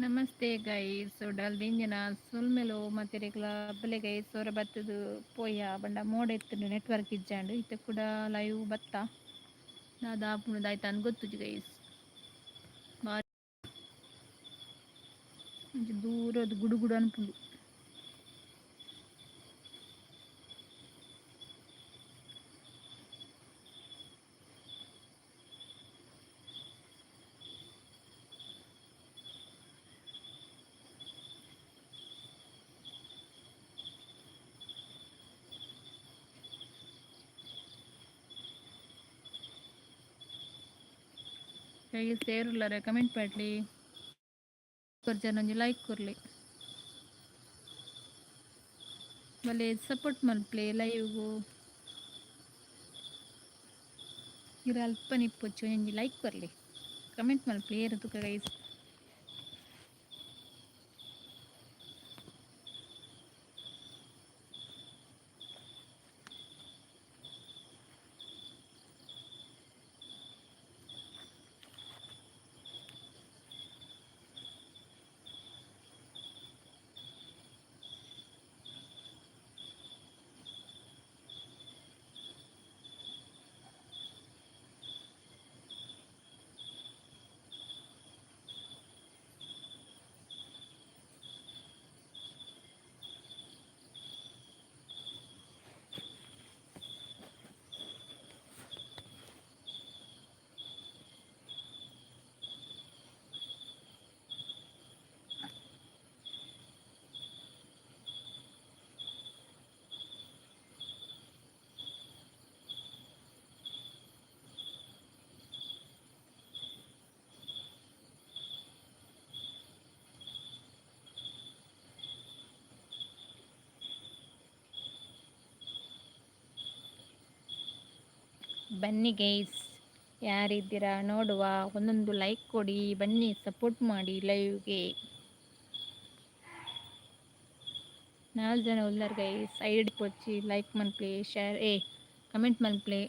Namaste guys, ಉಡಲ್ ದಿಂಜಿನ ಸೊಲ್ಮೆಲು ಮತೆರೆಗ್ಲ. ಬಲೆ ಗೈಸ್, ಒರ ಬತ್ತದು ಪೋಯ ಬಂಡ ಮೋಡ ಇತ್ತುಂಡು, ನೆಟ್ವರ್ಕ್ ಇಜ್ಜಾಂಡ್. ಇತ್ತೆ ಕೂಡ ಲೈವ್ ಬತ್ತ, ದಾದ ಆಪುಂಡು ದಾಯ್ತ ಅಂದ್ ಗೊತ್ತುಜಿ ಗೈಸ್. ಬಾರಿ ಒಂಜಿ ದೂರದ ಗುಡು ಗುಡು ಅನ್ಪುಂಡು. ಗೈಸ್, ಏರುಲ್ಲಾರೆ? ಕಮೆಂಟ್ ಮಾಡಲಿ ಕೊರ್ಜನ, ಒಂಜಿ ಲೈಕ್ ಕೊರ್ಲಿ, ಬಲೆ ಸಪೋರ್ಟ್ ಮಲ್ಪ್ಲೆ ಲೈವ್ಗು. ಇರ ಅಲ್ಪ ನಿಪ್ಪೊಚ್ಚು, ಒಂಜಿ ಲೈಕ್ ಕೊರ್ಲಿ, ಕಮೆಂಟ್ ಮಲ್ಪ್ಲೆ. ಏರು ತುಕ ಗೈಸ್? ಬನ್ನಿ ಗೈಸ್, ಯಾರಿದ್ದೀರಾ ನೋಡುವ. ಒಂದೊಂದು ಲೈಕ್ ಕೊಡಿ, ಬನ್ನಿ, ಸಪೋರ್ಟ್ ಮಾಡಿ ಲೈವ್ಗೆ. ನಾಲ್ಕು ಜನ ಉಲ್ಲರ್ ಗೈಸ್. ಐಡಿ ಪೊಚ್ಚಿ ಲೈಕ್ ಮನ್ಪ್ಲೆ, ಶೇರ್ ಏ ಕಮೆಂಟ್ ಮನ್ಪ್ಲೆ.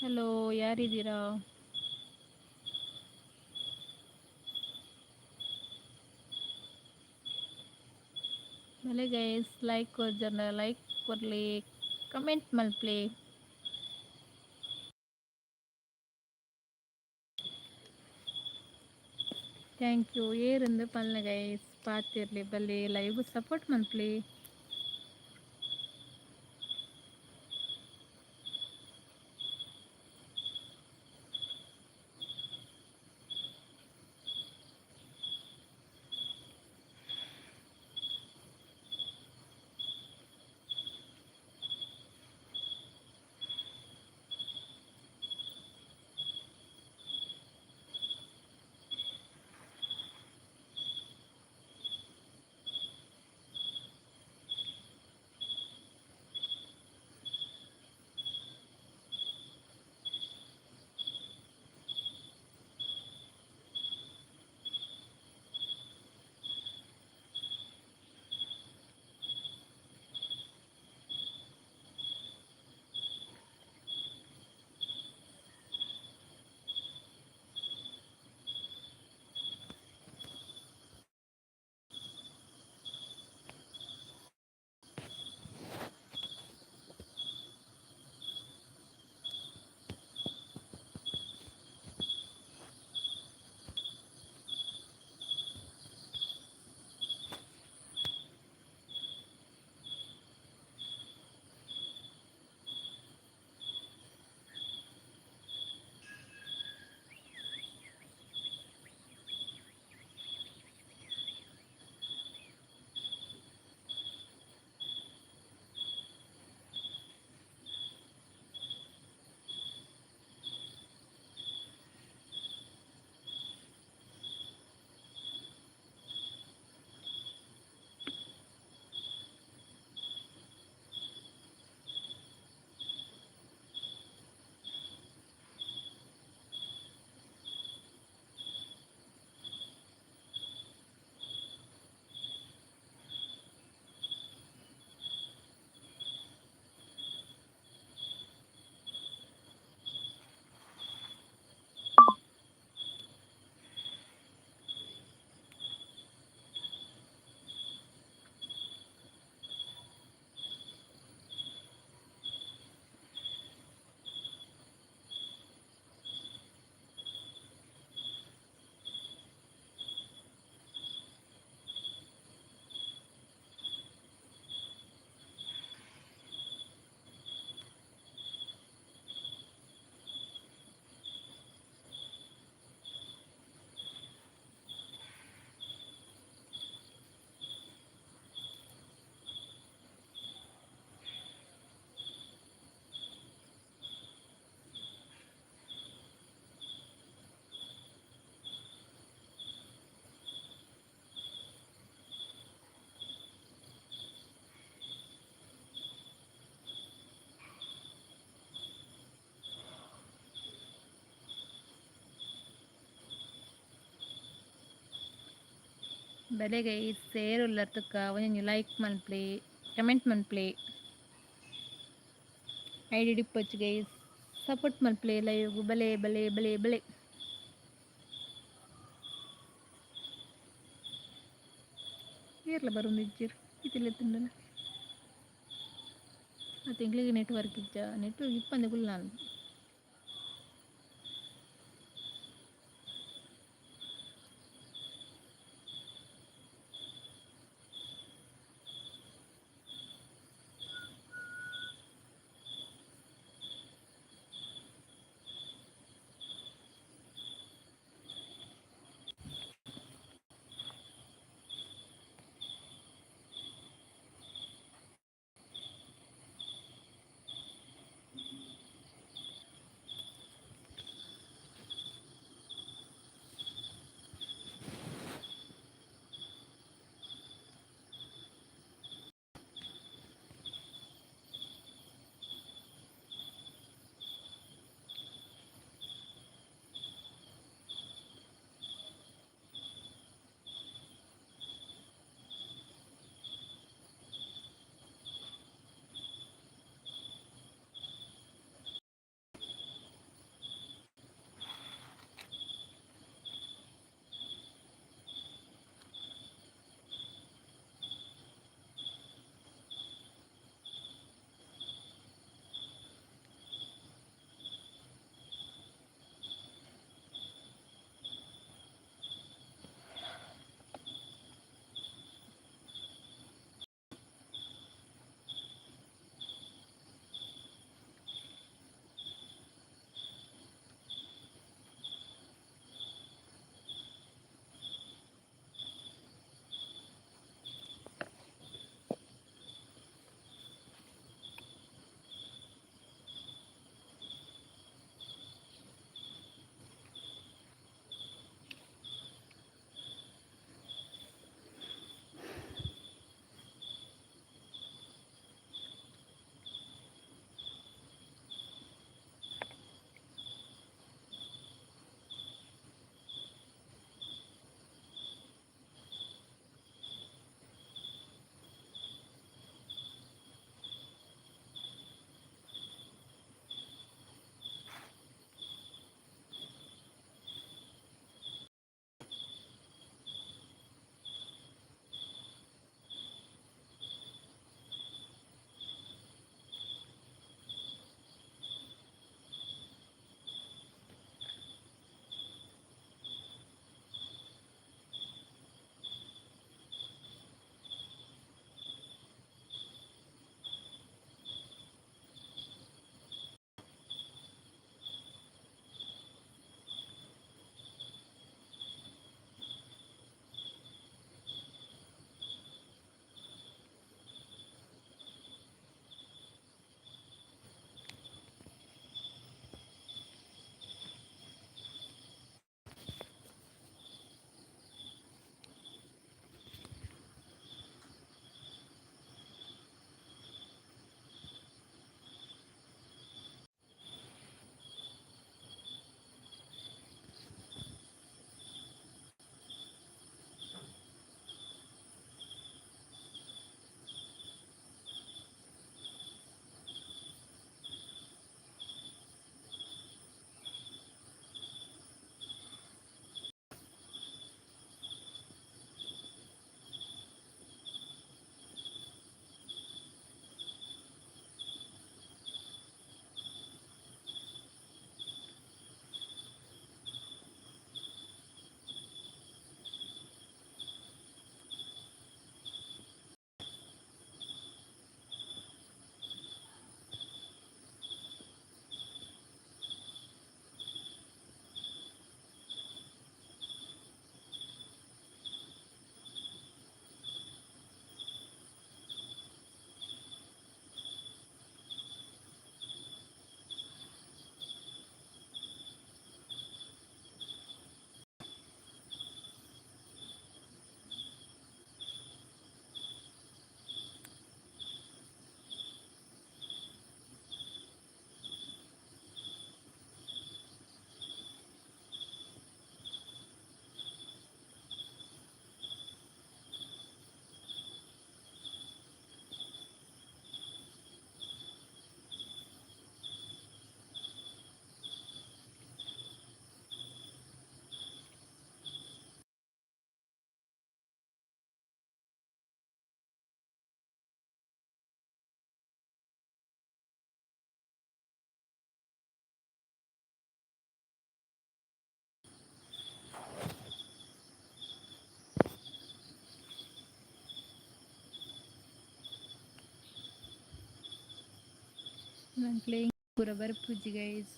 ಹಲೋ, ಯಾರಿದ್ದೀರಾ? ಬಲೆ ಗೈಸ್, ಲೈಕ್ ಕೊರ್ಜನ ಲೈಕ್ ಕೊರ್ಲಿ, ಕಮೆಂಟ್ ಮಲ್ಪ್ಲೆ. Thank you. ಏರಂದು ಪಲ್ಲೆ ಗೈಸ್, ಪಾತಿರ್ಲಿ, ಬಲ್ಲಿ, ಲೈವ್ ಸಪೋರ್ಟ್ ಮನ್ಪ್ಲಿ. ಬಲೆ ಗೈಸ್, ಏರುಲ್ಲರ್ ತುಕ್ಕ. ಒಂಜೊಂಜಿ ಲೈಕ್ ಮನ್ಪುಲೆ, ಕಮೆಂಟ್ ಮನ್ಪುಲೆ. ಐಡಿ ಡಿಪ್ಪೊಚ್ಚಿ ಗೈಸ್, ಸಪೋರ್ಟ್ ಮನ್ಪುಲೆ ಲೈವ್. ಬಲೆ ಬಲೆ ಬಲೆ ಬಲೆ. ಏರ್ಲ ಬರೊಂದಿಜ್ಜೆರ್ ಇತಿಲೆತ್ತುಂಡಲ. ಅತ್ತೆ ಎಂಕ್ಲೆಗ್ ನೆಟ್ವರ್ಕ್ ಇಜ್ಜ? ನೆಟ್ವರ್ಕ್ ಇಪ್ಪಂದೆ ಕುಲ್ಲಾನ್. ನಂಕ್ಲೆ ಪೂರ ಬರ್ಪುಜಿ ಗೈಸ್.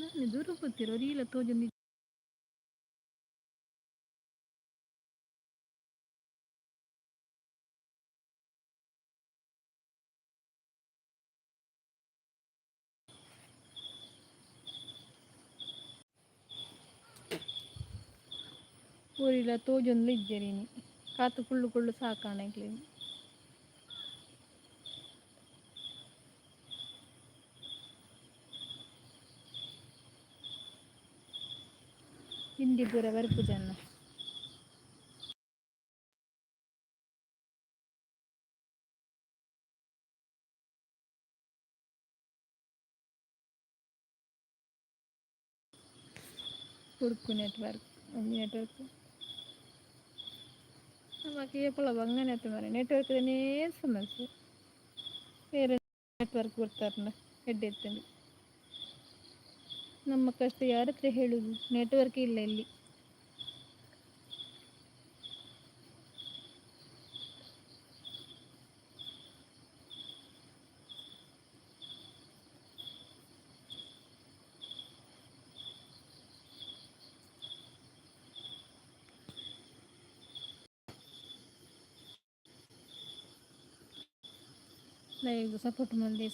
ನಾನು ದೂರ ಕೂತಿರೋ ರೀಲ ತೋಜೊಂದು. ಊರಿಲ್ಲ ತೋಜೊಂದು ಇಜ್ಜೆರಿನಿ ಕಾತು ಕುಳ್ಳು ಕುಳ್ಳು ಸಾಕಾಣ. ಹಿಂದಿ ಪೂರ ಬರ್ಪುಜನ್ನ. ಹುಡುಕು ನೆಟ್ವರ್ಕ್ ಒಂಜಿ ನೆಟ್ವರ್ಕ್ ನಮಕ್ ಏಪಲ ಬಂಗನೆ ಅತ್ತ ಮಾರ್ರೆ. ನೆಟ್ವರ್ಕ್ದನೇ ಸಮಸ್ಯೆ. ಬೇರೆ ನೆಟ್ವರ್ಕ್ ಕೊಡ್ತಾರಲ್ಲ, ಎಡ್ಡೆ ಇತ್ತಂದು. ನಮ್ಮ ಕಷ್ಟ ಯಾರ ಹತ್ರ ಹೇಳುದು? ನೆಟ್ವರ್ಕ್ ಇಲ್ಲ ಇಲ್ಲಿ. ಲೈವ್ ಸಪೋರ್ಟ್ ಮಂದಿ.